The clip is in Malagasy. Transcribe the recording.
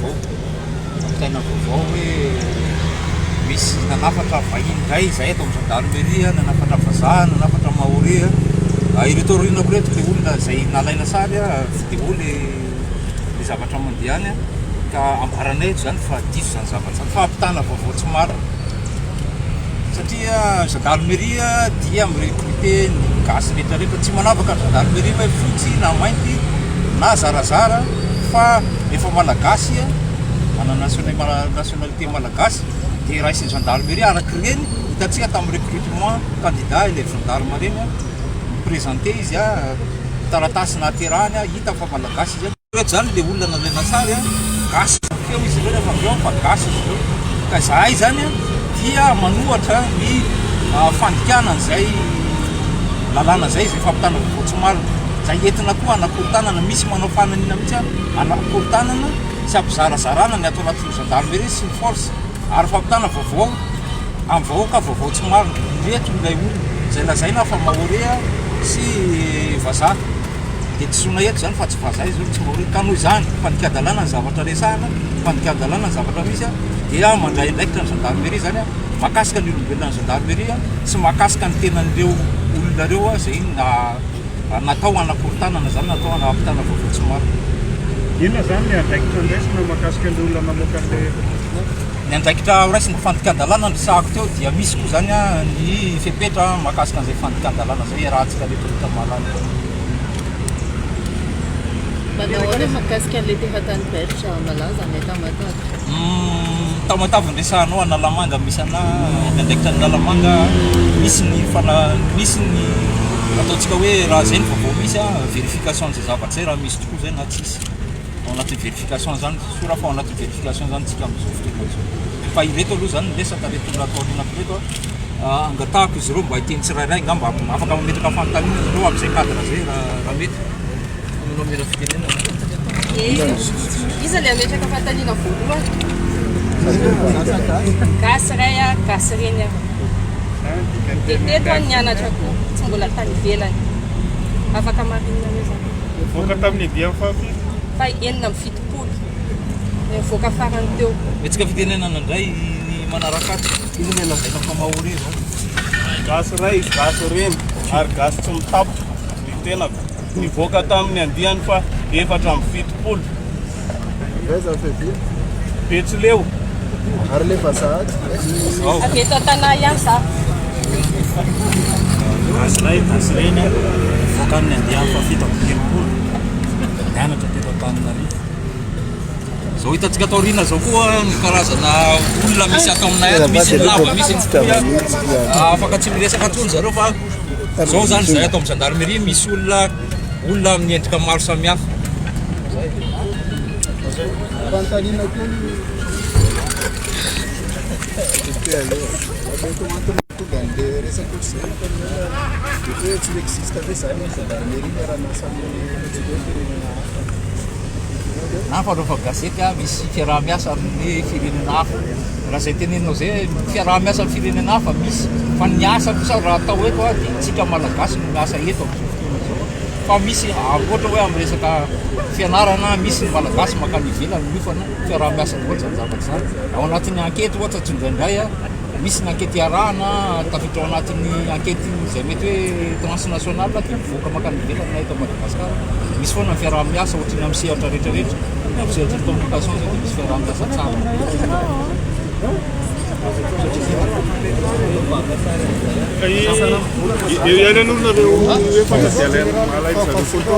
vaovao, fampitaina vaovao hoe misy nanafatra vahiny indray izay ato amin'ny gendarmerie, nanafatra vazaha, nanafatra mahorais. Ireto aorianako ireto ilay olona izay nalaina sary, vidéo ilay ilay zavatra mandeha any ka ambaranay eto izany fa diso izany zavatra izany, fampitana vaovao tsy marina. Satria gendarmerie dia mi-recruter ny gasy rehetra rehetra, tsy manavaka ny gendarmerie hoe fotsy na mainty na zarazara fa efa malagasy manana nationalité malagasy dia raisin'ny gendarmerie araka ireny hitantsika tamin'ny recrutement candidat ilay gendarme ireny mi-presenter izy taratasy nahaterahany hita fa malagasy izy. Ireto zany le olona nalaina sary a, gasy teo izy ireo rehefa avy eo fa gasy izy ireo. Ka izahay zany a dia manohatra ny fandikana an'izay lalàna izay, izay fampitana vaovao tsy marina. Izay entina koa hanakorontanana, misy manao fananiana mihitsy hanakorontanana sy hampizarazarana ny ato anatin'ny gendarmerie sy ny force ary fampitana vaovao amin'ny vahoaka vaovao tsy marina. Ireto ilay olona izay lazaina fa mahorea sy vazaha. Dia disoina eto izany fa tsy vazaha izy ireo, tsy mahoria. Ka noho izany, fandikadalàna ny zavatra resahana, fandikadalàna ny zavatra misy, dia mandray andraikitra ny gendarmerie izany mahakasika ny olombelona ny gendarmerie sy mahakasika ny tenan'ireo olona ireo izay natao hanakorontanana izany, natao hampitana vaovao tsy marina. Inona izany ny andraikitra ndraisina mahakasika an'ireo olona namoaka an'ilay vaovao tsy marina? Ny andraikitra horaisina, fandikan-dalàna no resahako teo, dia misy koa izany ny fepetra mahakasika an'izay fandikan-dalàna izay iarahantsika rehetra rehetra mahalala. Manao ahoana mahakasika an'ilay teratany belge malaza any Tamatave? Tamatave no resahanao, Analamanga misy anà, miandraikitra an'Analamanga, misy ny fana, misy ny ataontsika hoe raha izay ny vaovao misy verification an'izay zavatra izay raha misy tokoa izay na tsisy. Ao anatin'ny verification izany, sûr fa ao anatin'ny verification izany tsika amin'izao fotoana izao. Fa ireto aloha izany ny resaka ireto olona ato aorianako ireto angatahako izy ireo mba hiteny tsirairay angamba afaka mametraka fanontaniana ianareo amin'izay cadre izay raha mety. Manao mila fitenenana. Iza le hametraka fanontaniana voalohany? Gasy ray a, gasy reny aho. Dia teto aho nianatra koa, tsy mbola tany ivelany. Afaka marinina zany. Nivoaka tamin'ny andiany fahafiry? Faha 76. Ny nivoaka farany teo. Hetsika fitenenana indray ny manaraka ato. Izy ilay lazaina fa mahoria izao. Gasy ray, gasy reny ary gasy tsy mitapy ny tenako. Nivoaka tamin'ny andiany faha 74. Avy aiza ny fiaviana? Betsileo. Ary le vazaha Avy eto an-tanà ihany za. Gasy ray, gasy reny, nivoaka amin'ny andiany faha-37, nianatra teto Antananarivo. Izao hitantsika ato aoriana izao koa ny karazana olona misy ato aminay ato, misy ny lava, misy ny fohy. Afaka tsy miresaka intsony zareo fa izao izany izahay ato amin'ny gendarmerie misy olona olona amin'ny endrika maro samihafa. Fanontaniana kely mety ho antony tonga an'le resaka ohatr'izay mety hoe tsy mi-existe ve zany ny gendarmerie miara-miasa amin'ny antsika hoe firenena hafa? Na fanaova gazety misy fiaraha-miasa amin'ny firenena hafa. Raha izay teneninao izay, fiaraha-miasa amin'ny firenena hafa misy. Fa ny asa kosa raha atao eto dia isika Malagasy no miasa eto amin'izao fotoana izao. Fa misy ohatra hoe amin'ny resaka fianarana misy ny Malagasy mankany ivelany miofana, fiaraha-miasa daholo izany zavatra izany. Ao anatin'ny enquête ohatra tsindraindray misy ny enquête iarahana, tafiditra ao anatin'ny enquête izay mety hoe transnational dia mivoaka mankany ivelany na eto Madagasikara. Misy foana ny fiaraha-miasa ohatran'ny amin'ny sehatra rehetra rehetra. Ny amin'ny sehatry ny communication izao dia misy fiaraha-miasa tsara. Eo ihany aloha nareo efatra dia alaina alaiko zareo photo.